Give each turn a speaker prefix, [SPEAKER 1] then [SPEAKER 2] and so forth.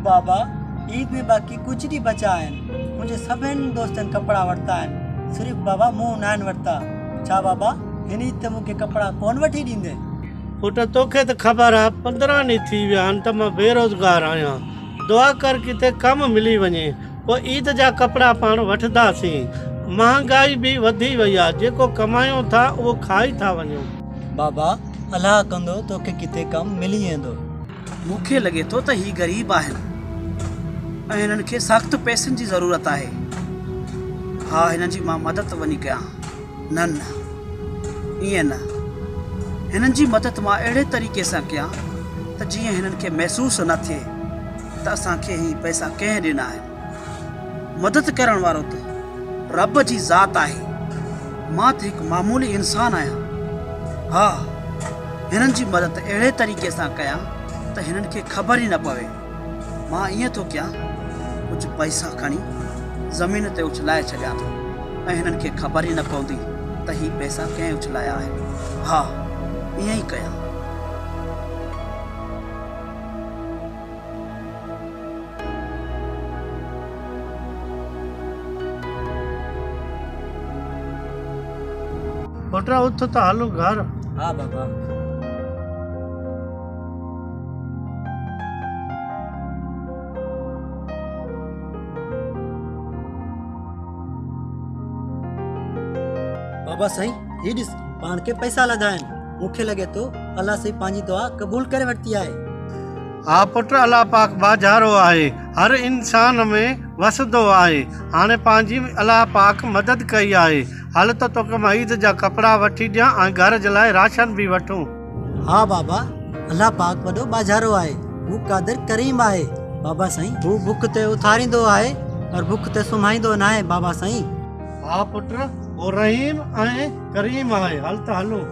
[SPEAKER 1] بابا عيد ۾ باقي ڪجهه ڏينهن بچا آهن. منهنجي سڀني دوستن ڪپڙا ورتا آهن. صرف بابا مون ناهن ورتا. ڇا بابا هن عيد تي مون کي ڪپڙا ڪونه وٺي ڏيندين؟
[SPEAKER 2] پٽ توکي ته خبر آ 15 ڏينهن ٿي ويا آهن ته مان بيروزگار آهيان. دعا ڪر ڪٿي ڪم ملي وڃي. پوء عيد جا ڪپڙا پاڻ وٺنداسين. مهانگائي به وڌي وئي آ. جيڪو ڪمايون ٿا اهو کائي ٿا وڃون.
[SPEAKER 1] بابا الله ڪندو توکي ڪٿي ڪم ملي ويندو.
[SPEAKER 3] مون کي لڳي ٿو ته هي غريب آهن ۽ هنن کي سخت پئسن جي ضرورت آهي. ها هنن جي مان مدد وڃي ڪيان. نه نه ائين نه. هنن جي مدد مان اهڙي طريقي سان ڪيان ته جيئن هنن کي محسوس نه ٿئي ته اسان کي هي پئسا ڪنهن ڏنا آهن. مدد ڪرڻ وارو ته رب جي ذات آهي. مان ته هڪ معمولي انسان آهيان. ها، هنن جي مدد اهڙي طريقي سان ڪيان ته هنن کي خبر ئي نه پوي. مان ائين ٿو ڪيان، ڪجهه پئسا کڻي زمين تي اڇلائي ڇڏيان ٿو ۽ هنن کي خبر ئي نه پوندي ته هي پئسا ڪنهن اڇلايا آهن. ها، ائين ئي ڪيان.
[SPEAKER 2] پٽ اٿ ته هلون گهر.
[SPEAKER 1] ها بابا. بابا سائين هي ڏس پاڻ کي پئسا لڌا آهن. مون کي لڳي ٿو الله سائين پنهنجي دعا قبول ڪري ورتي آهي.
[SPEAKER 2] ها پٽ الله پاڪ ٻاجهارو آهي هر انسان ۾ وسندو آهي هاڻي پنهنجي الله پاڪ مدد ڪئي آهي هل ته توکي مان عيد جا ڪپڙا وٺي ڏيان ۽ گهر جي لاء راشن به وٺون.
[SPEAKER 1] ها بابا الله پاڪ وڏو ٻاجهارو آهي هو قادر ڪريم آهي بابا سائين هو بک تي اٿاريندو آهي پر بک تي سمهائيندو ناهي بابا سائين.
[SPEAKER 2] ها پٽ هو رحيم ۽ ڪريم آهي هل ته هلون.